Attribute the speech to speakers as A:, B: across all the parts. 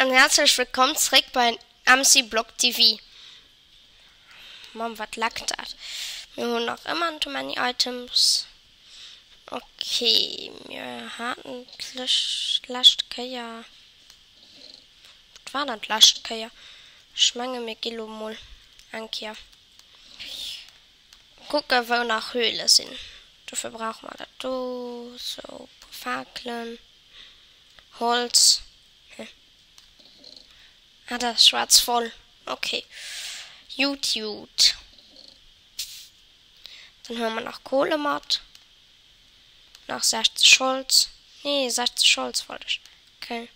A: an häerzlech wëllkomm zréck bei MC Blog TV. Mamm wat leckt dat. Mir hunn nach ëmmer Too Many Items. Ok, mir haten d'lescht Kéier, wat war dat d'lescht Kéier? Ech menge mir gi lo mol eng Kéier kucke wou nach Höhle sinn. Dofir brauche mer dat do, sou e puer Fakelen. Holz. Hm. Ah, dat ass schwaarz Woll. Okay. Jut, jut. Dann huele mer nach Kohle mat. Nach 60 Holz. Nee, 60 Holz wollt ech. Okay.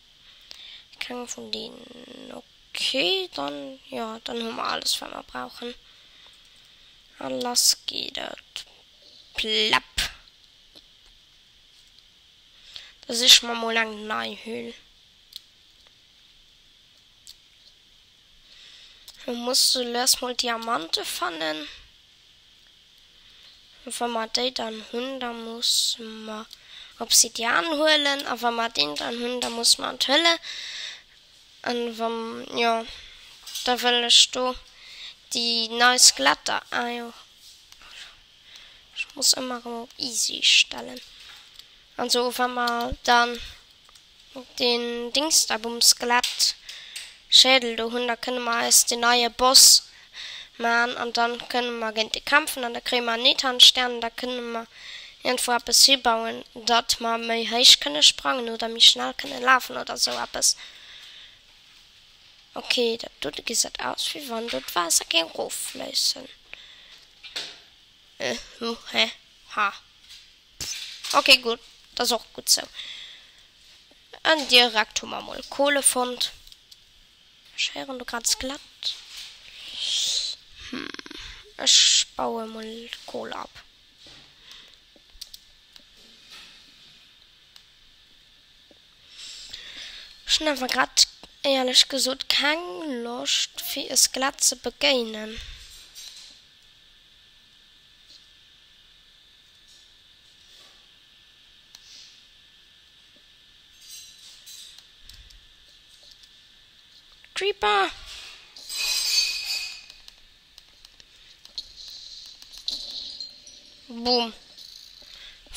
A: Keng vun deenen. Okay, dann, ja, dann hu mer alles, wat mer brauchen. A lass geet et. Pläpp. Da siche mer mol eng nei Höhl. Mir musse lues mol Diamante fannen. Wa mer déi dann hunn, da musse mer Obsidian huelen. A wa mer deen dann hunn, da musse mer an d'Höhle. An wa, jo, da wëll ech do déi nei Skeletter, ah jo. Ech muss ëmmer erëm op easy stellen. Also wa mer dann den Dingsterbums Skelett Schädel do hunn, da kënne mer eis den neie Boss man an dann kënne mer géint e kämpfen an da kréie mer en Ethan-Stern an da kënne mer iergendwou eppes hibauen, datt mer méi héich kënne sprangen oder méi schnell kënne lafen oder sou eppes. Ok, dat dote gesäit aus wéi wann do d'Waasser géing roffléissen. Hä? Ha. Ok, gutt, dat ass och gutt sou. An direkt hu mer mol Kohle fonnt. Ech héieren do grad e Skelett. Hm, ech baue mol Kohle ab. Ech hunn awer grad éierlech gesot keng Loscht fir e Skelett ze begéinen. Creeper! Boom.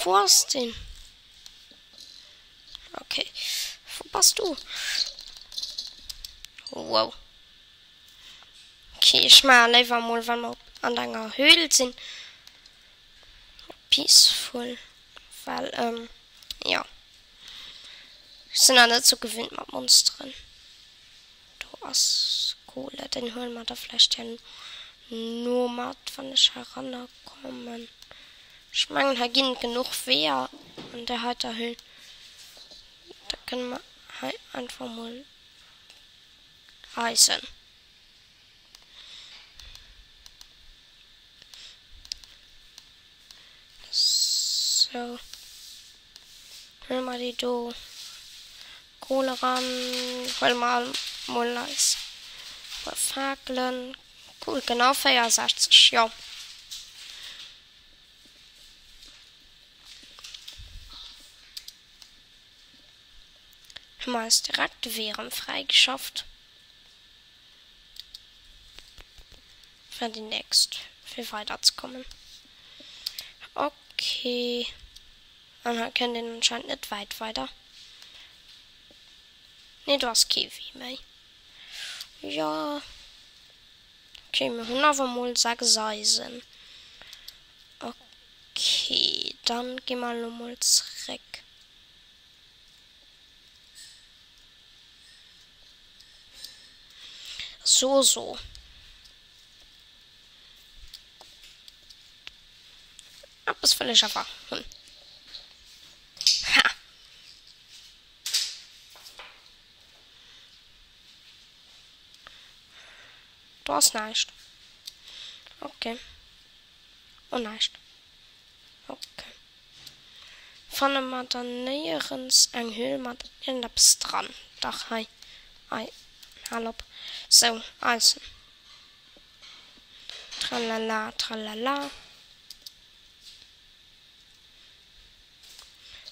A: Wou ass deen? Okay. Wou bass du? Wow. Okay, ech maache léiwer mol, wa mer an enger Höhl sinn, peaceful, well, ähm, jo. Ech sinn nach net sou gewinnt mat Monsteren. Do ass Kohle, den huele mer da vläicht herno mat, wann ech heiranner kommen. Ech mengen, hei ginn et genuch Weeër an där heiter Höhl. Da kënne mer hei einfach mol Eisen. Sou. Huele mer déi do Kohl eran. Huele mer all mol eis puer Fakelen. Cool, genau 64, jo. Hu mer eis direkt de Wee erëm fräigeschafft. Fir déi nächst, fir weiderzekommen. Ok. An hei kënnt een anscheinend net wäit weider. Nee, do ass kee Wee méi. Jo. Ok, mir hunn awer mol 6 Eisen. Ok, dann gi mer elo mol zréck. So, so. Eppes wëll ech awer hunn. Ha! Do ass näischt. Okay. Oh, näischt. Okay. Fanne mer dann néierens eng Höhl mat iergendeppes dran? Dach, hei. Ei, hal op. Sou, Eisen. Tralala, tralala.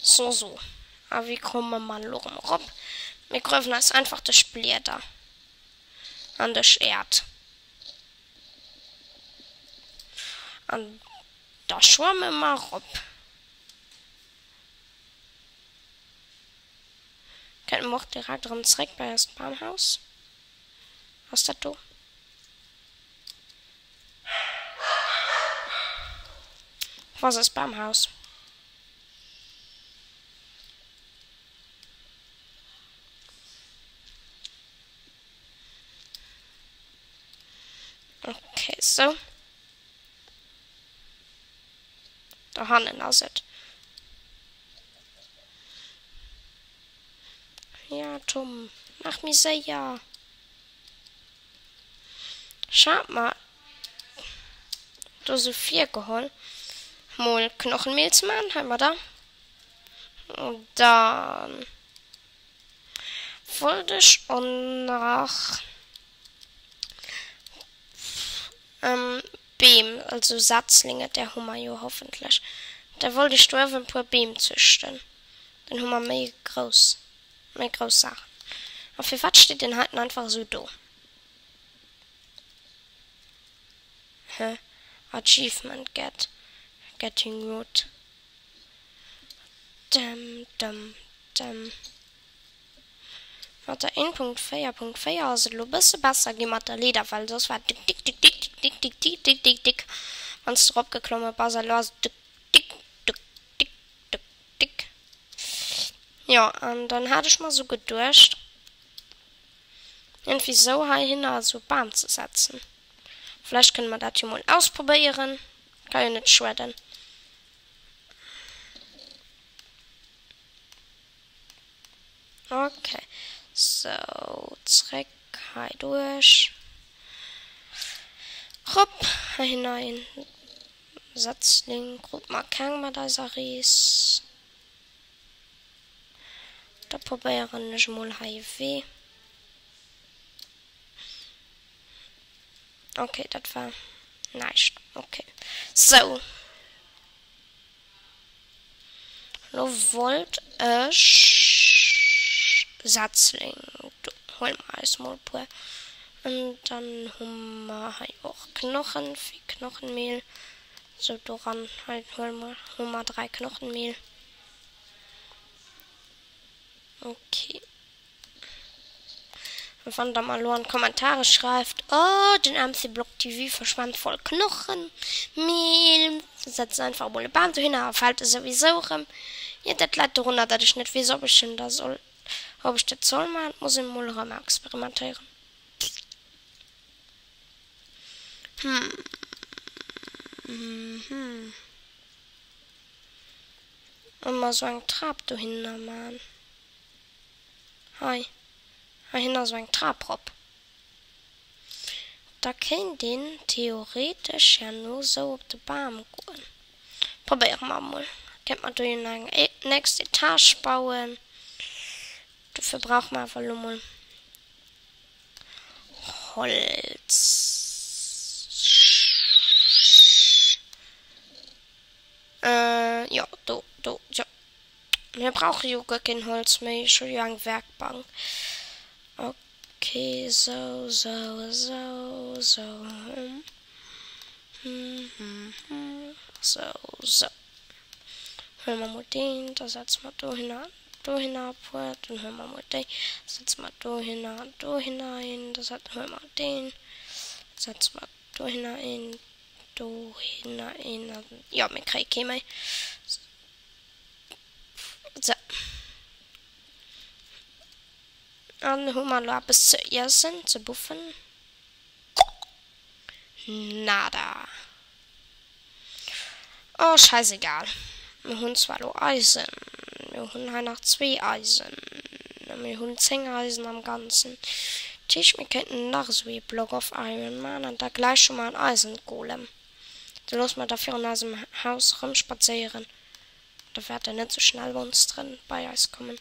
A: So, so. A wéi komme mer elo erëm erop? Mir gruewen eis einfach duerch d'Blieder an duerch Äerd. An da schwamme mer erop. Kënnte mer och direkt erëm zréck bei eist Bamhaus. Ass dat do? Wou ass eist Bamhaus? Okay, sou. Dohannen ass et. Ja, Tom, maach méi séier. Ech hat mer do sou virgeholl, mol Knochenmehl ze maachen. Heimadder. Dann wollt ech och nach Beem, also Setzlinge, där hu mer jo hoffentlech. Da wollt ech do uewen e puer Beem züchten. Dann hu mer méi grouss, méi grouss Saachen. A firwat steet deen heiten einfach esou do? Hä? Achievement get, getting wood. Dëm, dëm, dëm. Mat der 1.4.4 ass et elo bësse besser gi mat der Leeder, well soss war et dik dik dik dik dik dik dik dik dik dik wann s de eropgeklomme bass a elo ass et dik dik dik dik dik dik. Jo, an dann hat ech mer esou geduecht, iergendwéi esou heihinner esou e Bam ze setzen. Vläicht kënne mer dat jo mol ausprobéieren, ka jo net schueden. Ok, sou, zréck hei duerch. Rop, heihinner een Setzling. Krute mer keng mat eiser Rees. Da probéieren ech emol hei e Wee. Ok, dat war näischt. Ok, sou. Lo wollt ech Setzling, do huele mer eis mol e puer. An dann hu mer hei och Knochen fir Knochenmehl. Sou doran, hei huele mer, hu mer 3 Knochenmehl. Ok. An wann der mer elo an d'Kommentare schreift, oh den MC Block TV verschwent voll Knochenmehl, setzt einfach emol e Bam dohinner a fällt e souwisou erëm. Jo dat läit dorunner dat ech net weess ob ech en da soll, ob ech dat soll maachen. Muss een emol erëm experimentéieren. Hm hm. Emmer sou eng Trap dohinner maan. Hei, heihinner sou eng Trap rop. Da kéint een theoretesch herno sou op de Bam goen. Probéiere mer emol. Kéint mer do jo nach eng nächst Etage bauen. Dofir brauche mer awer elo mol Holz. Jo, do, do, jo. Mir brauche jo guer keen Holz méi, ech hu jo eng Werkbank. Ok, sou, sou, sou, sou, sou, sou. Huele mer mol deen, da setze mer dohinner an dohinner e puer. Dann huele mer mol déi, setze mer dohinner an dohinner een. Da huele mer deen, setze mer dohinner een, dohinner een. Jo, mir kréie kee méi. Sou. An hu mer elo eppes ze iessen, ze buffen? Nada. Oh, scheißegal. Mir hunn zwar elo Eisen. Mir hunn hei nach zwee Eisen. Mir hunn 10 Eisen am Ganzen. Dat heescht, mir kéinten nach esou ee Block of Iron maachen an da gläich hu mer en Eisengolem. Da loosse mer da virun eisem Haus erëmspadséieren. Da wäerten net sou schnell Monsteren bei eis kommen.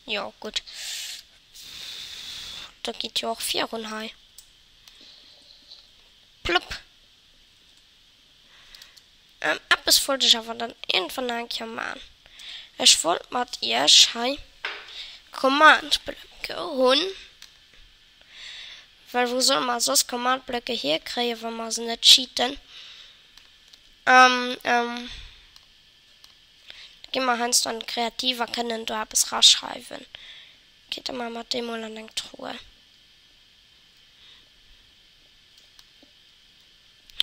A: Jo, gutt. Da geet jo och virun hei. Plopp. Eppes wollt ech awer dann iergendwann nach eng Kéier man. Ech wollt mat iech hei Command-Blöcke hunn, well wou solle mer soss Command-Blöcke hierkréien, wa mer se net cheaten? An da gi mer heiansdo an d'Kreativ a kënnen do eppes raschreiwen. Ok, da maache mer déi mol an eng Truhe.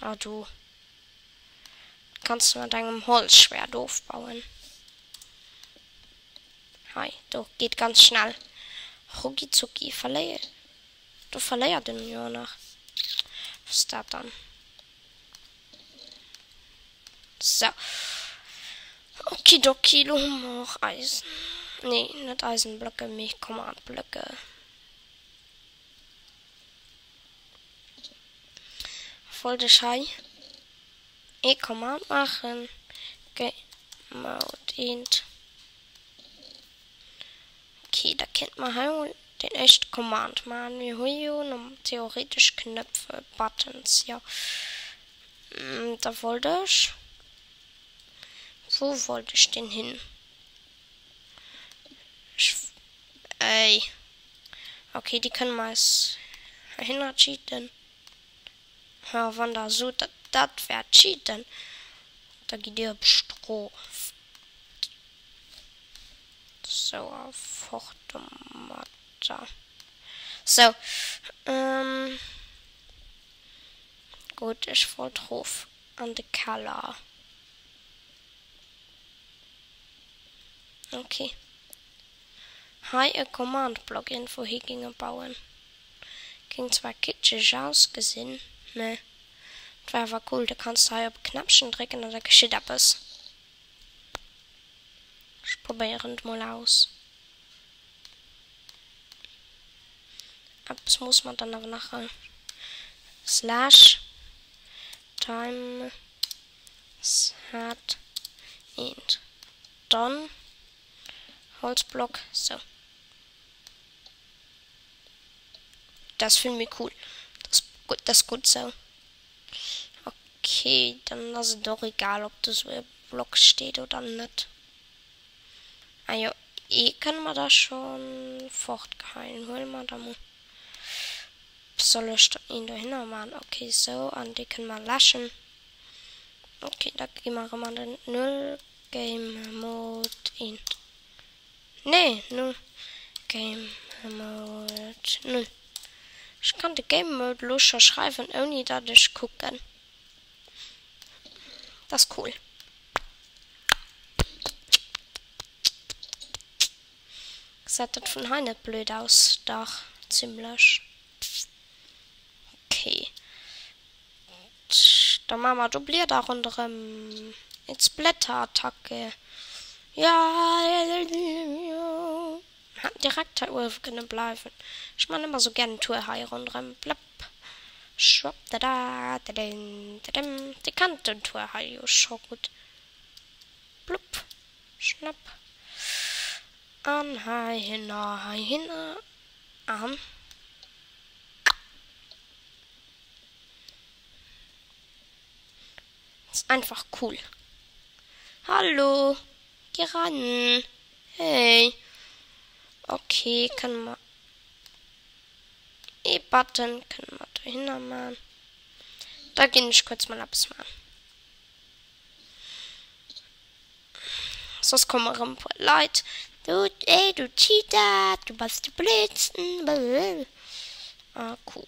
A: Ah do kanns du mat engem Holzschwert ofbauen. Hei, do geet ganz schnell. Rucki zucki verléiert. Do verléiert en jo nach. Was ist dat dann? So. Okidoki, lo hu mer och Eisen. Nee, net Eisenblöcke, mee Command-Blöcke. Wollt ech hei ee Command maachen, Gamemode eent. Ok, da kéint mer hei mol deen éischte Command maachen. Mir hu jo theoretesch Knöpfe, Buttons, jo. Da wollt ech, wou wollt ech deen hin? Ech, ey. Ok, déi kënne mer eis heihinner cheaten. Ha, wann der sot, dat dat wär cheaten, da gitt dir bestrooft. Sou, a fort domatter. Sou, ähm, gutt, ech wollt rof an de Keller. Ok. Hei e Command-Block iergendwou hi ginge bauen. Géing zwar kitscheg ausgesinn, mä et wär awer cool. Da kanns de hei op e Knäppchen drécken an da geschitt eppes. Ech probéieren et mol aus. Eppes muss mer dann awer nach Slash time set eent done. Holzblock, sou. Dat ass vill méi cool. Dat ass gutt, dat ass gutt sou. Ok, dann ass et och egal, ob do sou e Block steet oder net. Ah jo, ee kënne mer da schonn fortgeheien. Huele mer da mol. Soll ech dann een dohinner man? Ok, sou, an dee kënne mer läschen. Ok, da gi mer erëm an den 0 Game Mode 1. Nee, 0 Game Mode 0. Ech kann de Game Mode elo scho schreiwen ouni datt ech kucken. Dat ass cool. Gesäit dat vun hei net blöd aus? Dach, zimlech. Ok. Da maache mer do Blieder ronderëm. It's Blätterattacke. Jo, mir hätten direkt hei uewe kënne bleiwen. Ech maachen ëmmer sou gär en Tour hei ronderëm. Blëpp, schwapp, dada, didin, didim. Dir kennt den Tour hei jo scho gutt. Blupp, schnapp. An heihinner, heihinner an. Ass einfach cool. Hallo, geh ran. Hey. Okay, kënne mer ee Button kënne mer dohinner man. Da ginn ech kuerz mol eppes man. Soss komme rëm puer Leit, du, ey, du Cheater, du bass de Blödsten, blablabla. Ah, cool.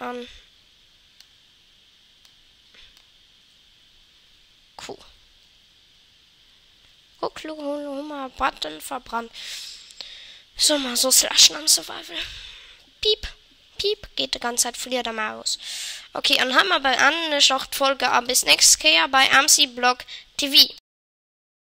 A: An Q. Kuck, lo hu mer e Button verbrannt. Soll mer soss läschen am Survival? Piep, piep, geet de ganz Zäit Fliedermaus. Ok, an heimat beenden ech och d'Folge a bis nächst Kéier bei MC Blog TV.